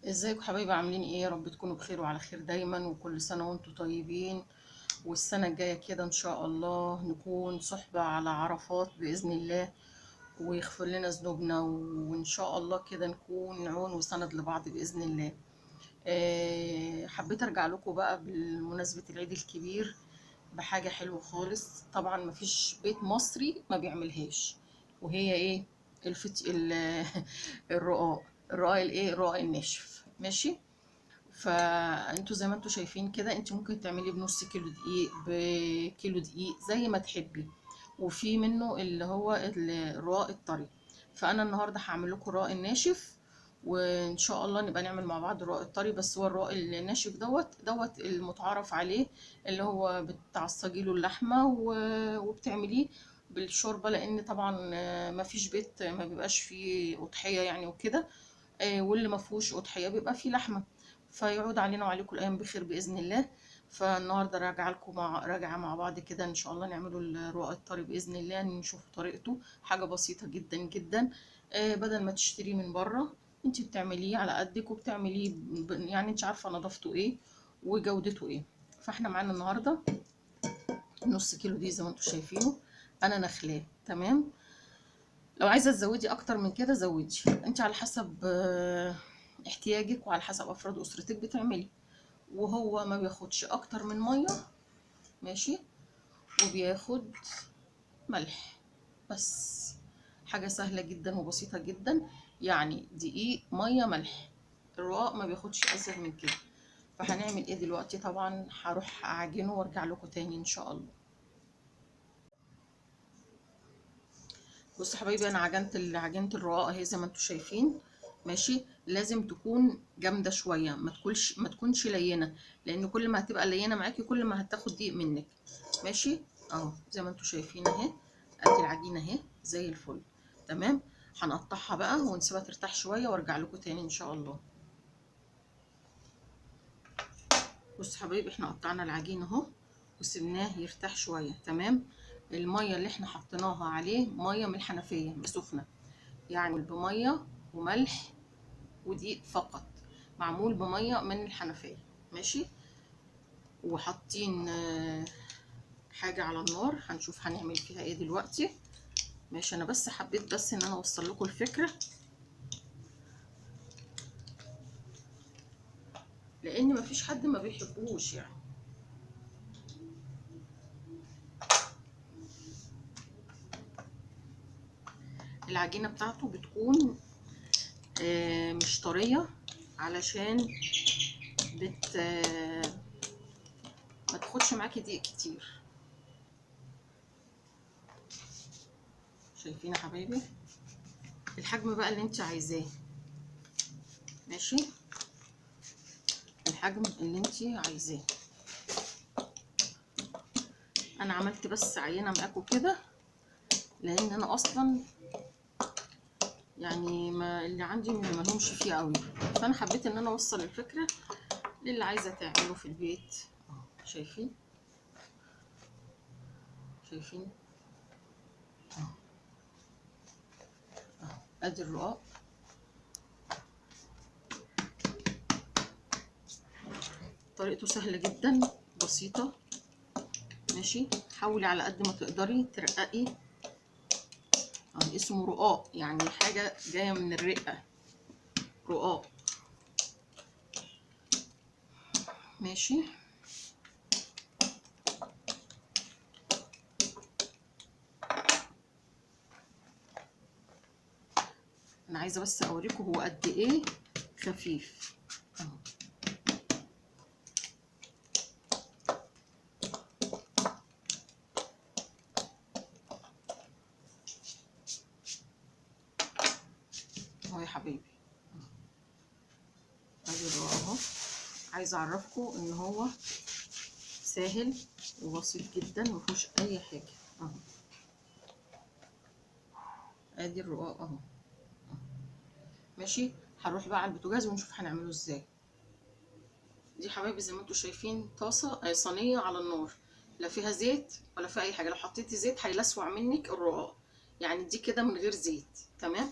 ازيكم حبايبي؟ عاملين ايه؟ يا رب تكونوا بخير وعلى خير دايما، وكل سنة وانتم طيبين. والسنة الجاية كده ان شاء الله نكون صحبة على عرفات بإذن الله، ويغفر لنا ذنوبنا، وان شاء الله كده نكون عون وسند لبعض بإذن الله. حبيت ارجع لكم بقى بمناسبة العيد الكبير بحاجة حلوة خالص. طبعا مفيش بيت مصري ما بيعملهاش، وهي ايه؟ الرقاق، الرقاق الايه؟ الرقاق الناشف. ماشي، فانتوا زي ما انتوا شايفين كده، انت ممكن تعملي بنص كيلو دقيق، بكيلو دقيق، زي ما تحبي. وفي منه اللي هو الرقاق الطري. فانا النهارده هعمل لكم الرقاق الناشف، وان شاء الله نبقى نعمل مع بعض الرقاق الطري. بس هو الرقاق الناشف دوت المتعارف عليه، اللي هو بتعصجي له اللحمة وبتعمليه بالشوربه، لان طبعا ما فيش بيت ما بيبقاش فيه اضحية يعني وكده، واللي ما فيهوش اضحية بيبقى فيه لحمه. فيعود علينا وعليكم الايام بخير باذن الله. فالنهارده راجعه لكم راجعه مع بعض كده ان شاء الله نعمله الرقاق الطري باذن الله، نشوف طريقته. حاجة بسيطة جدا جدا، بدل ما تشتريه من بره انت بتعمليه على قدك، وبتعمليه يعني انت عارفه نظافته ايه وجودته ايه. فاحنا معانا النهارده نص كيلو دي زي ما انتم شايفينه، انا نخلاه. تمام، لو عايزه تزودي اكتر من كده زودي، انت على حسب احتياجك وعلى حسب افراد اسرتك بتعملي. وهو ما بياخدش اكتر من مية، ماشي، وبياخد ملح بس. حاجة سهلة جدا وبسيطة جدا، يعني دقيق، مية، ملح. الرقاق ما بياخدش ازيد من كده. فهنعمل ايه دلوقتي؟ طبعا هروح اعجنه وارجع لكم تاني ان شاء الله. بصوا حبايبي، انا عجنت الرقاق اهي زي ما انتم شايفين. ماشي، لازم تكون جامدة شوية، ما تكونش لينه، لان كل ما هتبقى لينه معاكي كل ما هتاخد دقيق منك. ماشي اهو زي ما انتم شايفين اهي، ادي العجينة اهي زي الفل. تمام، هنقطعها بقى ونسيبها ترتاح شوية وارجع لكم تاني ان شاء الله. بصوا حبايبي، احنا قطعنا العجين اهو وسيبناه يرتاح شوية. تمام، المية اللي احنا حطيناها عليه مية من الحنفية سخنة، يعني بميه وملح ودقيق فقط، معمول بميه من الحنفية. ماشي، وحاطين حاجة على النار، هنشوف هنعمل فيها ايه دلوقتي. ماشي، انا بس حبيت بس ان انا اوصل لكم الفكرة، لان مفيش حد ما بيحبوش يعني. العجينة بتاعته بتكون مش طرية، علشان ما تاخدش معاكي دقيق كتير. شايفين يا حبايبي الحجم بقى اللي انت عايزاه. ماشي، الحجم اللي انت عايزاه. انا عملت بس عينه معاكم كده، لان انا اصلا يعني ما اللي عندي ما لهمش فيه قوي، فانا حبيت ان انا اوصل الفكرة للي عايزه تعمله في البيت. شايفين؟ شايفين اهو، ادي الرقاق. طريقته سهلة جدا بسيطة. ماشي، حاولي على قد ما تقدري ترققي. اسمه رقاق، يعني حاجة جاية من الرقة، رقاق. ماشي، انا عايزه بس اوريكم هو قد ايه خفيف اهو. اهو يا حبايبي، ادي الرقاق اهو. عايزه اعرفكم ان هو سهل وبسيط جدا، مفيهوش اي حاجة اهو. ادي الرقاق اهو. ماشي، هنروح بقى على البوتاجاز ونشوف هنعمله ازاي. دي حبايبي زي ما انتم شايفين طاسه صينية على النار، لا فيها زيت ولا فيها اي حاجة. لو حطيتي زيت هيلسوع منك الرقاق، يعني دي كده من غير زيت. تمام،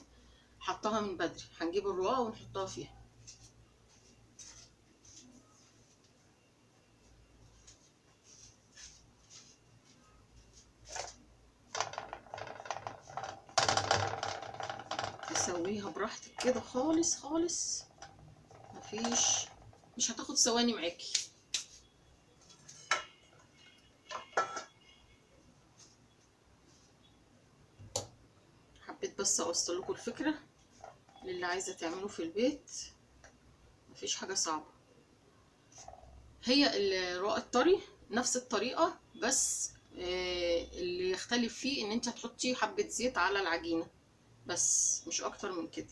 حطها من بدري. هنجيب الرقاق ونحطها فيها. براحتك كده خالص خالص، مفيش، مش هتاخد ثواني معاكي. حبيت بس اوصل لكم الفكرة للي عايزه تعمله في البيت، مفيش حاجة صعبة. هي الرقاق الطري نفس الطريقة، بس اللي يختلف فيه ان انت هتحطي حبه زيت على العجينة بس، مش اكتر من كده.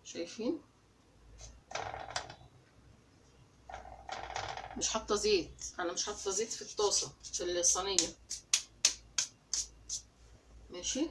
شايفين؟ مش حاطه زيت، انا مش حاطه زيت في الطاسه في الصينية. ماشي.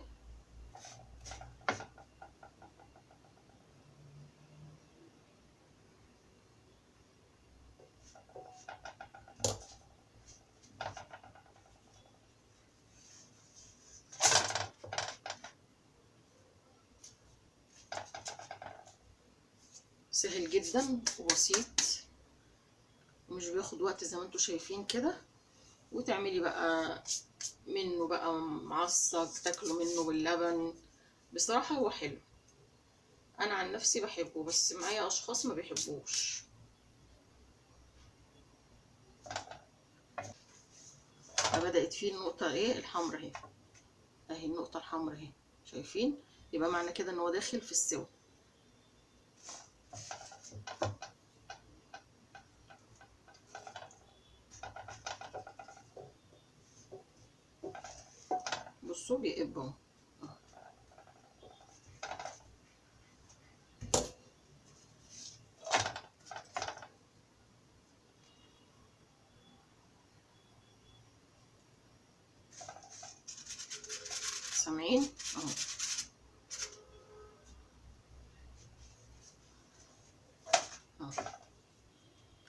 سهل جدا وبسيط ومش بياخد وقت زي ما انتوا شايفين كده. وتعملي بقى منه بقى معصج، تاكلوا منه باللبن. بصراحة هو حلو، انا عن نفسي بحبه، بس معايا اشخاص ما بيحبوش. بدأت فيه النقطة ايه الحمراء اهي، اهي النقطة الحمراء اهي، شايفين؟ يبقى معنى كده ان هو داخل في السوا. بصوا بيقب اهو. سامعين اهو.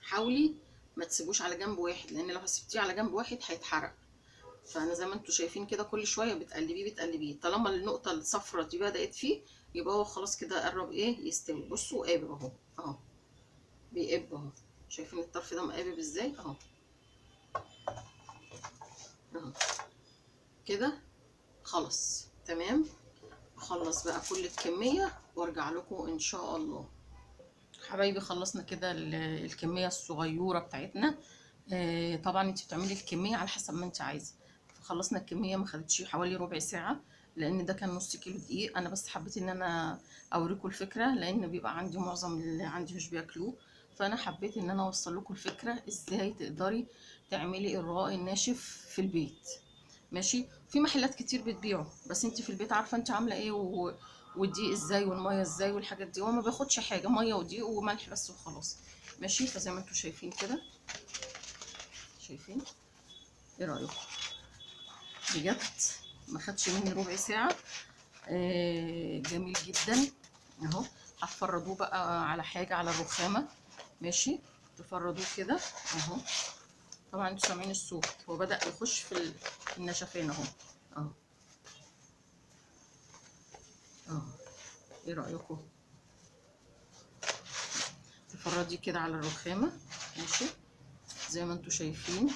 حاولي ما تسيبوش على جنب واحد، لان لو سبتيه على جنب واحد هيتحرق. فانا زي ما انتم شايفين كده كل شوية بتقلبيه بتقلبيه، طالما النقطة الصفرة دي بدات فيه يبقى هو خلاص كده قرب ايه يستوي. بصوا قابب اهو، اهو بيقب اهو، شايفين الطرف ده مقابب ازاي؟ اهو اهو كده خلاص تمام. اخلص بقى كل الكمية وارجع لكم ان شاء الله. حبايبي خلصنا كده الكمية الصغيرة بتاعتنا. طبعا انت بتعملي الكمية على حسب ما انت عايزه. فخلصنا الكمية، ما خدتش حوالي ربع ساعة، لان ده كان نص كيلو دقيق. انا بس حبيت ان انا اوريكم الفكرة، لان بيبقى عندي معظم اللي عندي مش بياكلوه، فانا حبيت ان انا اوصل لكم الفكرة ازاي تقدري تعملي الرقاق الناشف في البيت. ماشي، في محلات كتير بتبيعه، بس انت في البيت عارفه انت عامله ايه والدقيق ازاي والمية ازاي والحاجات دي. هو ما بياخدش حاجة، مية ودقيق وملح بس وخلاص. ماشي، فزي ما انتم شايفين كده، شايفين ايه رايكم؟ بجد ما خدش مني ربع ساعة. جميل جدا اهو. هتفردوه بقى على حاجة، على الرخامه. ماشي، تفردوه كده اهو. طبعا انتوا سامعين الصوت، هو بدأ يخش في النشفان اهو اهو اهو. ايه رأيكم؟ تفردي كده على الرخامة. ماشي، زي ما انتوا شايفين،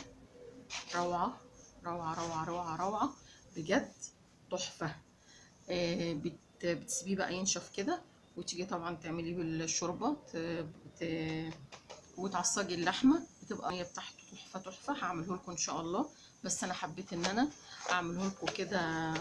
روعة روعة روعة روعة روعة بجد، تحفة. بتسيبيه بقى ينشف كده، وتيجي طبعا تعمليه بالشوربة وتعصجي اللحمة، بتبقى هي بتاعته تحفة تحفة. هعمله لكم ان شاء الله، بس انا حبيت ان انا اعمله لكم كده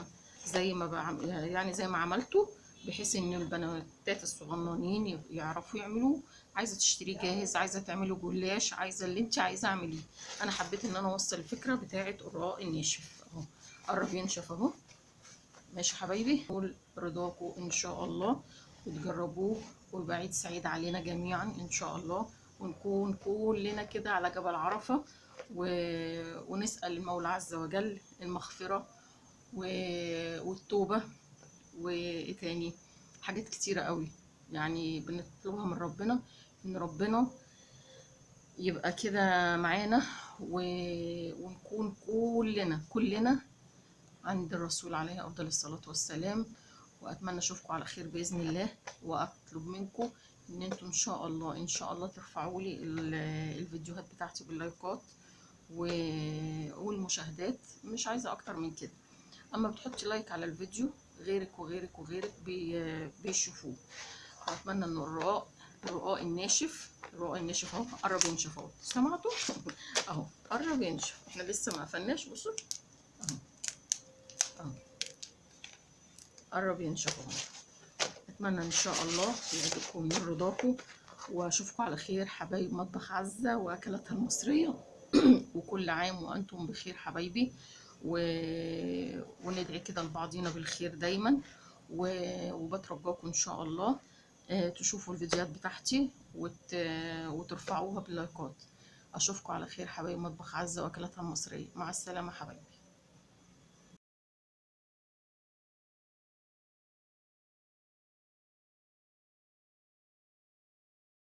زي ما بعمل، يعني زي ما عملته، بحيث ان البنوتات الصغننين يعرفوا يعملوه. عايزه تشتريه جاهز، عايزه تعمله جلاش، عايزه اللي انت عايزه اعمليه. انا حبيت ان انا اوصل الفكرة بتاعه الرقاق الناشف اهو، قرب ينشف اهو. ماشي حبايبي، قول رضاكم ان شاء الله وتجربوه، ويبقى عيد سعيد علينا جميعا ان شاء الله، ونكون كلنا كده على جبل عرفه، ونسال المولى عز وجل المغفرة والتوبة وايه تاني، حاجات كتيرة قوي يعني بنطلبها من ربنا، ان ربنا يبقى كده معانا ونكون كلنا عند الرسول عليه افضل الصلاة والسلام. واتمنى اشوفكم على خير باذن الله، واطلب منكم ان انتم ان شاء الله ان شاء الله ترفعوا لي الفيديوهات بتاعتي باللايكات والمشاهدات، مش عايزه اكتر من كده. اما بتحطي like على الفيديو غيرك وغيرك وغيرك بيشوفوه. واتمنى ان الرقاق الناشف، الرقاق الناشف اهو قرب ينشف اهو، سمعتوا؟ اهو قرب ينشف، احنا لسه ما قفلناش. بصوا اهو اهو قرب ينشف اهو. اتمنى ان شاء الله يعجبكم من رضاكم، واشوفكم على خير حبايب مطبخ عزة واكلاتها المصرية. وكل عام وانتم بخير حبايبي، وندعي كده لبعضينا بالخير دايما. وبترجاكم ان شاء الله تشوفوا الفيديوهات بتاعتي وترفعوها باللايكات. اشوفكم على خير حبايب مطبخ عزة واكلاتها المصرية. مع السلامة حبايبي.